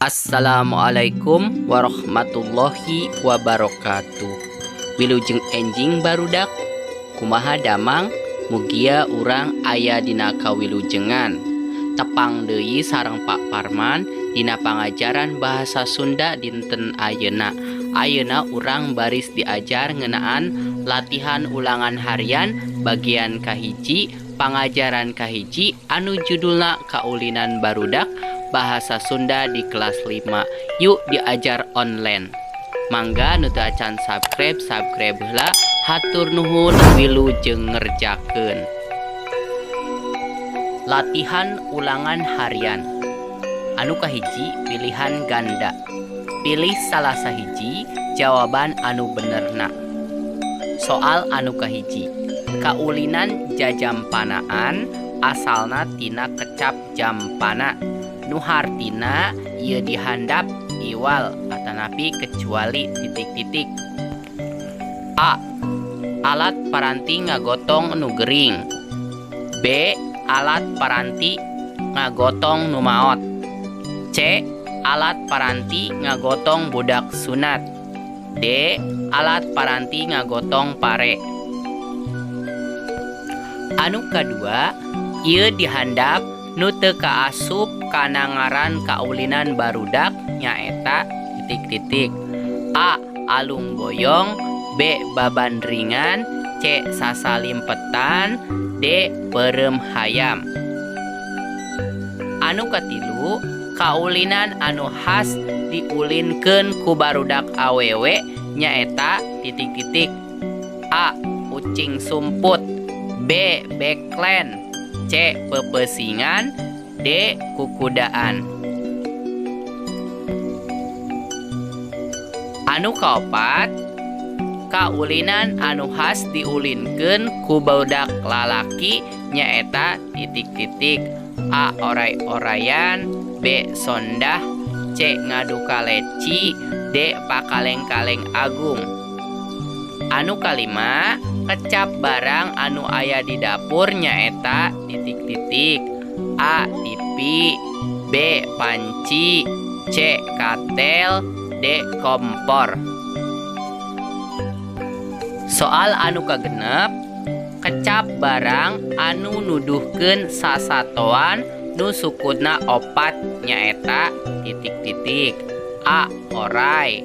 Assalamualaikum warahmatullahi wabarakatuh. Wilujeng enjing barudak, kumaha damang? Mugia urang aya dina kawilujengan. Tepang deui sareng Pak Parman dina pangajaran bahasa Sunda dinten ayeuna. Ayeuna urang baris diajar ngeunaan latihan ulangan harian bagian kahiji pangajaran kahiji anu judulna Kaulinan Barudak Bahasa Sunda di kelas 5. Yuk diajar online. Mangga nu teu acan subscribe, subscribe heula. Hatur nuhun, wilujeng ngerjakeun. Latihan ulangan harian. Anu kahiji, pilihan ganda. Pilih salah sahiji jawaban anu benerna. Soal anu kahiji. Kaulinan jajampanaan asalna tina kecap jampana nu hartina ieu dihandap iwal atanapi kecuali titik-titik. A. Alat paranti ngagotong nu gering. B. Alat paranti ngagotong nu maot. C. Alat paranti ngagotong budak sunat. D. Alat paranti ngagotong pare. Anu kadua, ieu dihandap nu teu kaasup kana ngaran kaulinan barudak nyaeta titik-titik. A. Alung boyong. B. Babandringan. C. Sasalimpetan. D. Peureum hayam. Anu katilu, kaulinan anu khas diulinkeun ku barudak awewe nyaeta titik-titik. A. Ucing sumput. B. Beklen. C. Pepeusingan. D. Kukudaan. Anu kaopat, kaulinan anu khas diulinkeun ku barudak lalaki nyaeta titik-titik. A. Oray-orayan. B. Sondah. C. Ngadu kaleci. D. Pakaleng-kaleng agung. Anu kalima, kecap barang anu aya di dapur nyaeta titik-titik. A. TV. B. Panci. C. Katel. D. Kompor. Soal anu kagenep, kecap barang anu nuduhkeun sasatoan nu sukuna opat nyaeta titik-titik. A. Oray.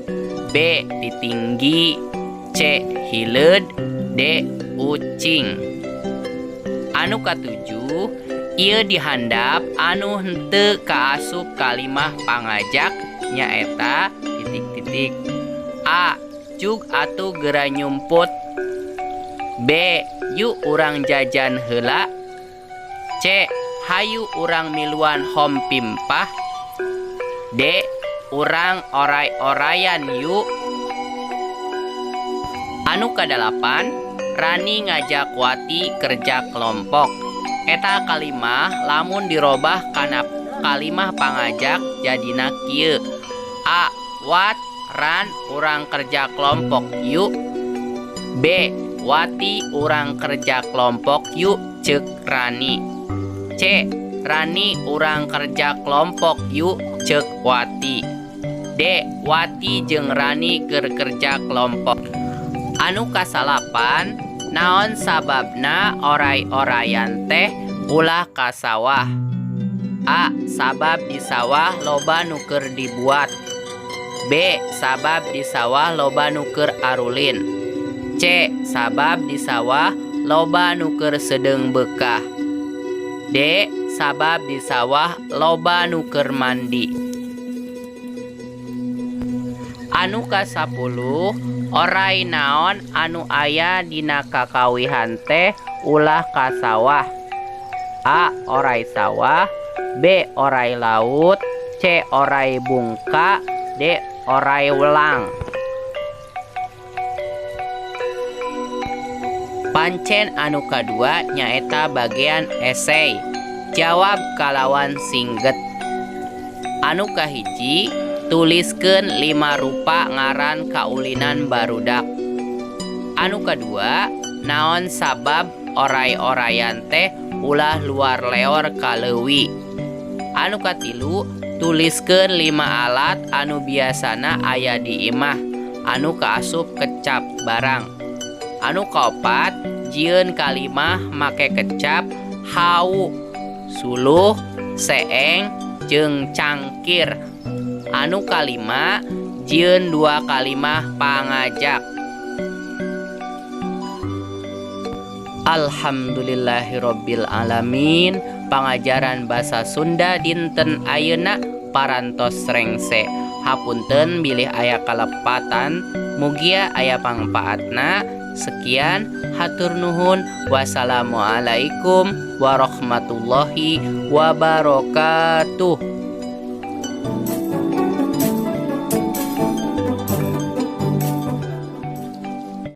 B. Titinggi. C. Hileud. D. Ucing. Anu katujuh, ieu dihandap anu henteu kaasup kalimah pangajak nyaeta titik-titik. A. Cug atuh geura nyumput. B. Yuk urang jajan heula. C. Hayu urang miluan hompimpa. D. Urang oray-orayan yuk. Anu kadalapan, Rani ngajak Wati kerja kelompok. Eta kalimah lamun dirobah kana kalimah pangajak jadina kieu. A. Wat, Ran urang kerja kelompok yuk. B. Wati urang kerja kelompok yuk ceuk Rani. C. Rani urang kerja kelompok yuk ceuk Wati. D. Wati jeung Rani keur kerja kelompok. Anu kasalapan, naon sababna oray-orayan teh ulah ka sawah? A. Sabab di sawah loba nu keur dibuat. B. Sabab di sawah loba nu keur arulin. C. Sabab di sawah loba nu keur sedeung beukah. D. Sabab di sawah loba nu keur mandi. Anu kasapuluh, oray naon anu aya dina kakawihan teh ulah ka sawah? A. Oray sawah. B. Oray laut. C. Oray bungka. D. Oray welang. Pancen anu kadua nyaeta bagian esai. Jawab kalawan singget. Anu kahiji, tuliskeun 5 rupa ngaran kaulinan barudak. Anu kadua, naon sabab oray-orayan teh ulah luar leor ka leuwi? Anu katilu, Tuliskeun 5 alat anu biasana aya di imah anu kaasup kecap barang. Anu kaopat, jieun kalimah make kecap hawu, suluh, seeng, jeung cangkir. Anu kalima, jieun 2 kalimah pangajak. Alhamdulillahirabbil alamin. Pangajaran basa Sunda dinten ayeuna parantos rengse. Hapunten bilih aya kalepatan, mugia aya pangpaatna. Sekian, hatur nuhun. Wassalamualaikum warahmatullahi wabarakatuh.